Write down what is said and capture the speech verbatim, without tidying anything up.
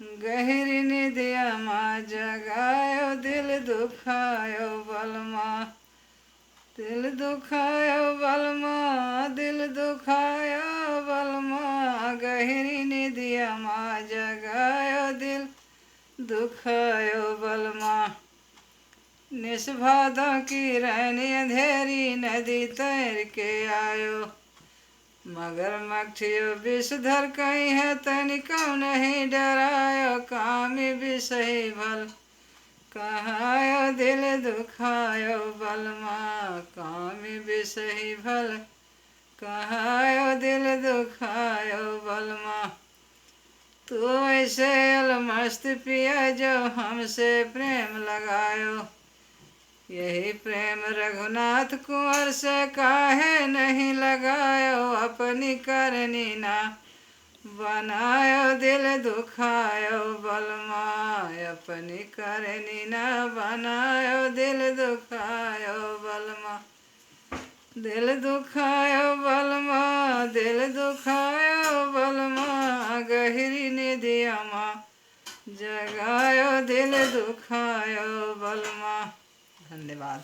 गहिरी निदिया मा जगायो दिल दुखायो बलमा। दिल दुखायो बलमा, दिल दुखायो बलमा, गहिरी निदिया मा जगायो दिल दुखायो बलमा। निस भादो की रैनी अंधेरी नदी तैर के आयो। मगर मगठियो विषधर कइहैं तनिको नहीं डरायो। कामी विषही भल कहायो दिल दुखायो बलमा। कामी विषही भल कहायो दिल दुखायो बलमा। तू ऐसे अलमस्त पिया जो हमसे प्रेम लगायो। यही प्रेम रघुनाथ कुंवर से काहे नहीं लगायो। अपनी करनी ना बनायो दिल दुखायो बलमा। अपनी करनी ना बनायो दिल दुखायो बलमा। दिल दुखायो बलमा, दिल दुखायो बलमा, गहिरी निदिया मा जगायो दिल दुखायो बलमा। धन्यवाद।